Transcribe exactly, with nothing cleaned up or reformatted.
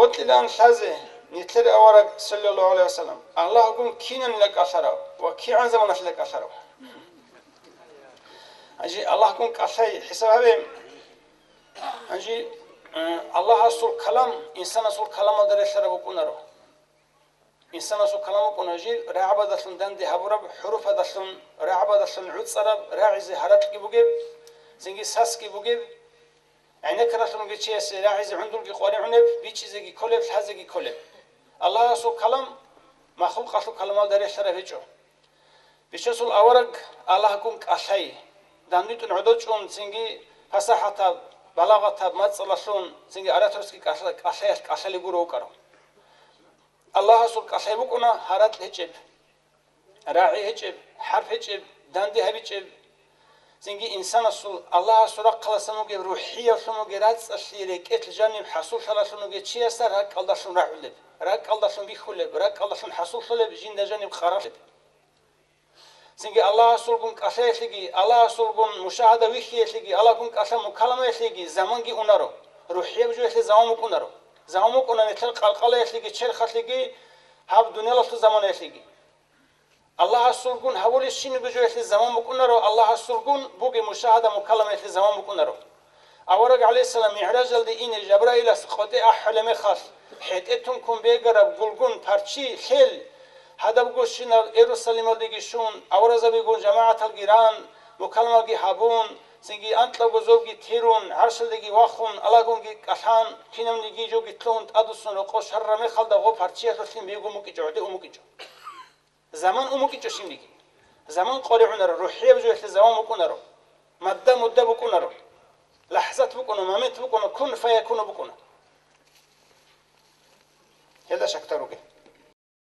Бокьилан лъазе, нилъер авараг, саллаллагьу гӀалайгьи вассалам, Аллагьгун кинанила кӀалъарав ва кигӀан заманалъила кӀалъарав? Гьанже Аллагьгун кӀалъай хӀисаб гьабе. Гьанже, э, Аллагьасул калам инсанасул каламалда релълъараб букӀунаро. Инсанасул калам букӀуна жиб рагӀабадалъун данде гьабураб, хӀуруфадалъун, рагӀабадалъун гӀуцӀараб, рагӀизе гьаракьги бугеб, цинги сасги бугеб, гӀенеккаралъунги чиясе рагӀизе гӀундулги къваригӀунеб, бичӀчӀизеги кколеб, лъазеги кколеб. Аллагьасул калам махлукъалъул каламалда релълъараб гьечӀо. Бичасул авараг Аллагьгун кӀалъай, дандитӀун гӀодочӀун, цинги пасахӀатаб, балагъатаб мацӀалалъун, цинги ораторский кӀалъа-, кӀалъаялъ кӀалъалеб гуро вукӀарав. Аллагьасул кӀалъай букӀуна гьаракь гьечӀеб, рагӀи гьечӀеб, хӀарп гьечӀеб, данде гьабичӀеб. Цинги инсанасул, Аллагьасул рахъаласан вугеб, рухӀиялъун вугеб, рацӀцӀалъи рекӀелъ жаниб хӀасуллъаралъун вугев чиясда ракӀалдалъун рагӀулеб, ракӀалдалъун бихьулеб, ракӀалдалъун хӀасуллъулеб, жинда жаниб къаралъулеб. Цинги Аллагьасулгун кӀалъаялъеги, Аллагьасулгун мушагьада вихьиялъеги, Аллагьгун кӀалъа мукаламаялъеги заманги унаро, рухӀияб жоялъе заман букӀунаро. Заман букӀуна нилъер къалкъалаялъеги, черхалъеги, гьаб дуниялалъул заманаялъеги. Аллагьасулгун гьабулебщинаб жоялъе заман букӀунаро, Аллагьасулгун бугеб мушагьада мукаламаялъе заман букӀунаро. Авараг гӀалайгьиссалам МигӀражалде ине Жабраилас къотӀи ахӀулеб мехалъ, хӀетӀе тункун бегараб гулгун парччи лъел, гьадабгощинал Иерусалималдеги щун, аваразабигун жамагӀаталги ран, мукаламалги гьабун, цинги анкьабго зобги тирун, гӀаршалдеги вахун, Аллагьгунги кӀалъан, кинабниги жоги лъугьун тӀадвуссун рокъов щвараб мехалда гъо парччиялъулъин бегун букӀичӀо, гӀодов букӀичӀо. Заман ун букӀичӀо щибниги. Заман къваригӀунаро, рухӀияб жоялъе заман букӀунаро. Мадда-мудда букӀунаро. ЛахӀзат букӀуна, момент букӀуна, кун фаякуну букӀуна. Гьелда шакда ругел.